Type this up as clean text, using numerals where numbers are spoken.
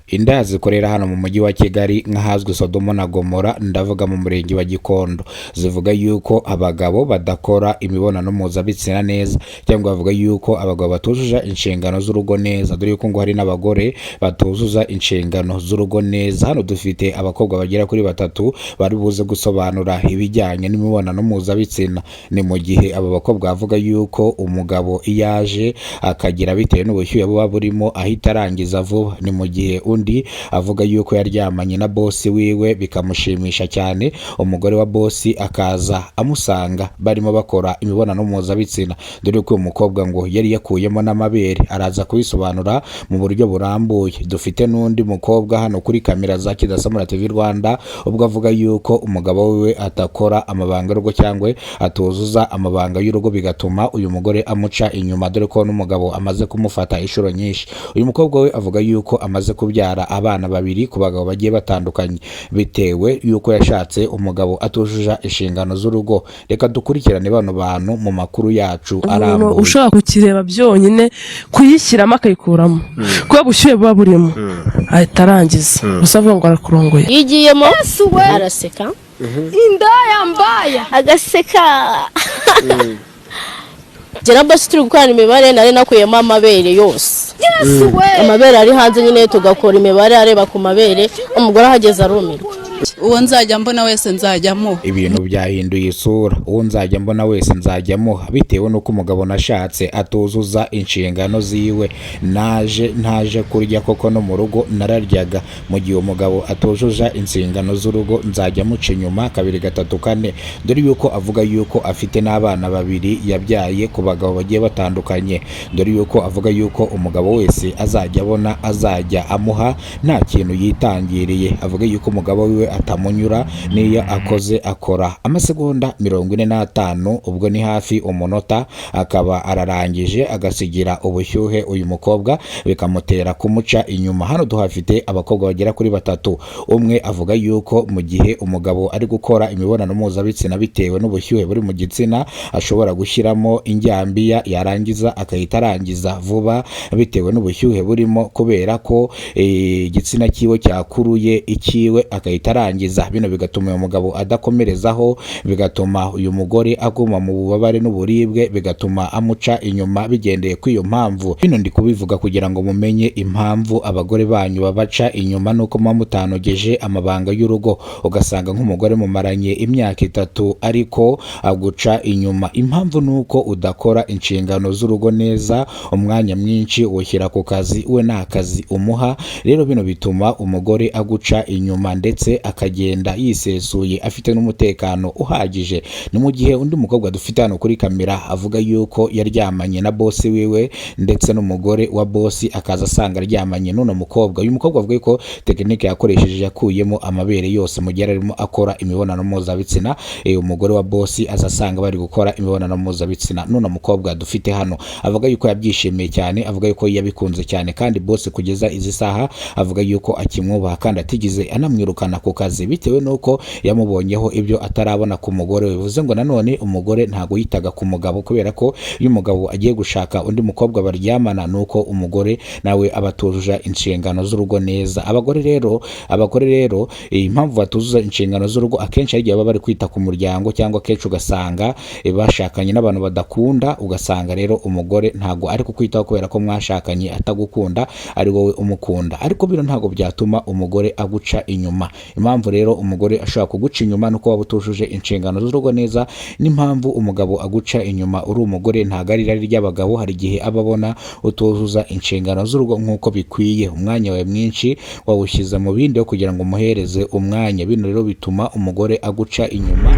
Indaya zikorera hano mu mujyi wa Kigali nk'ahazwi Sodomo na Gomora, ndavuga mu murenge wa Gikondo, zivuga yuko abagabo badakora imibonano mpuzabitsina neza, cyangwa bavuga yuko abagabo batujuje inshingano z'urugo neza, dore yuko ngo hari n'abagore batuzuza inshingano z'urugo neza. Hano dufite abakobwa bagera kuri batatu bari buze gusobanura ibijyanye n'imibonano mpuzabitsina. Ni mu gihe aba bakobwa bavuga yuko umugabo iyo aje akagira bitewe n'ubushyuhe buba burimo ahita arangiza vuba. Ni mu gihe undi avuga yuko yaryamanye na bosi wiwe bikamushimisha cyane, umugore wa bosi akaza amusanga barimo bakora imibonano mpuzabitsina, dore ko uyu mukobwa ngo yari yakuyemo n'amabere, araza kubisobanura mu buryo burambuye. Dufite n'undi mukobwa hano kuri kamera za Kidasamura TV Rwanda, ubwo avuga yuko umugabo wiwe atakora amabanga y'urugo cyangwa atuzuza amabanga y'urugo, bigatuma uyu mugore amuca inyuma, dore ko n'umugabo amaze kumufata inshuro nyinshi. Uyu mukobwa we avuga yuko amaze kubyara abana babiri ku bagabo bagiye batandukanye, bitewe yuko yashatse umugabo atujuje inshingano z'urugo. Reka dukurikirane bano bantu mu makuru yacu umuntu arambuye. Ushobora kukireba byonyine, kuyishyiramo akayikuramo, kubera ubushyuhe buba burimo ahita arangiza. Gusa avuga ngo arakurongoye. Iyo ugiyemo araseka, Indaya mbaya. Agaseka. Njye na bosi turi gukorana imibare, nari nakuyemo amabere yose. Yesu we. Amabere ari hanze nyine, tugakora imibare areba ku mabere. Umugore ahageze arumirwa. Uwo nzajya mbona wese nzajyamo. Ibintu byahinduye isura. Uwo nzajya mbona wese nzajyamo, bitewe n'uko umugabo nashatse atuzuza inshingano ziwe. Naje ntaje kurya koko, no mu rugo nararyaga. Mu gihe umugabo atujuje inshingano z'urugo, nzajya muca inyuma kabiri, gatatu, kane, dore yuko avuga yuko afite n'abana babiri yabyaye ku bagabo bagiye batandukanye, dore yuko avuga yuko umugabo wese azajya abona azajya amuha nta kintu yitangiriye. Avuga yuko umugabo wiwe atamunyura n'iyo akoze, akora amasegonda 45, ubwo ni hafi umunota, akaba ararangije, agasigira ubushyuhe uyu mukobwa, bikamutera kumuca inyuma. Hano tuhafite abakobwa bagera kuri batatu. Umwe avuga yuko mu gihe umugabo ari gukora imibonano mpuzabitsina, bitewe n'ubushyuhe buri mu gitsina, ashobora gushyiramo injyambiya, yarangiza agahita arangiza vuba bitewe n'ubushyuhe burimo, kubera ko igitsina cyiwe cyakuruye ikiwe, agahita arangiza. Bino bigatuma uyu mugabo adakomerezaho, bigatuma uyu mugore aguma mu bubabare n'uburibwe, bigatuma amuca inyuma bigendeye kuri iyo mpamvu. Bino ndi kubivuga kugira ngo mumenye impamvu abagore banyu babaca inyuma, nuko muba mutanogeje amabanga y'urugo. Ugasanga nk'umugore mumaranye imyaka 3 ariko aguca inyuma. Impamvu ni uko udakora inshingano z'urugo neza, umwanya mwinshi uwushyira ku kazi, we nta kazi umuha. Rero bino bituma umugore aguca inyuma, ndetse akagenda yisesuye afite n'umutekano uhagije. Ni mu gihe undi mukobwa dufite hano kuri kamera avuga yuko yaryamanye na bosi wiwe, ndetse n'umugore wa bosi akaza asanga aryamanye n'uno mukobwa. Uyu mukobwa avuga ko tekinike yakoresheje, yakuyemo amabere yose mu gihe yari arimo akora imibonano mpuzabitsina. Umugore wa bosi aza asanga bari gukora imibonano mpuzabitsina n'uno mukobwa dufite hano. Avuga yuko yabyishimiye cyane, avuga yuko yabikunze cyane, kandi bosi kugeza izi saha avuga yuko akimwubaha kandi atigeze anamwirukana ku kazi, bitewe n'uko yamubonyeho ibyo atarabona ku mugore we. Bivuze ngo nanone umugore ntabwo yitaga ku mugabo, kubera ko iyo umugabo agiye gushaka undi mukobwa baryamana, ni uko umugore nawe aba atujuje inshingano z'urugo neza. Abagore rero, impamvu batuzuza inshingano z'urugo, akenshi hari igihe baba bari kwita ku muryango, cyangwa akenshi ugasanga bashakanye n'abantu badakunda. Ugasanga rero umugore ntabwo ari kukwitaho kubera ko mwashakanye atagukunda, ari wowe umukunda. Ariko bino ntabwo byatuma umugore aguca inyuma. Impamvu rero umugore ashobora kuguca inyuma nuko waba utujuje inshingano z'urugo neza. N'impamvu umugabo aguca inyuma uri umugore, ntabwo ari irari ry'abagabo. Hari igihe aba abona utuzuza inshingano z'urugo nk'uko bikwiye, umwanya wawe mwinshi wawushyize mu bindi aho kugira ngo umuhereze umwanya. Bino rero bituma umugore aguca inyuma.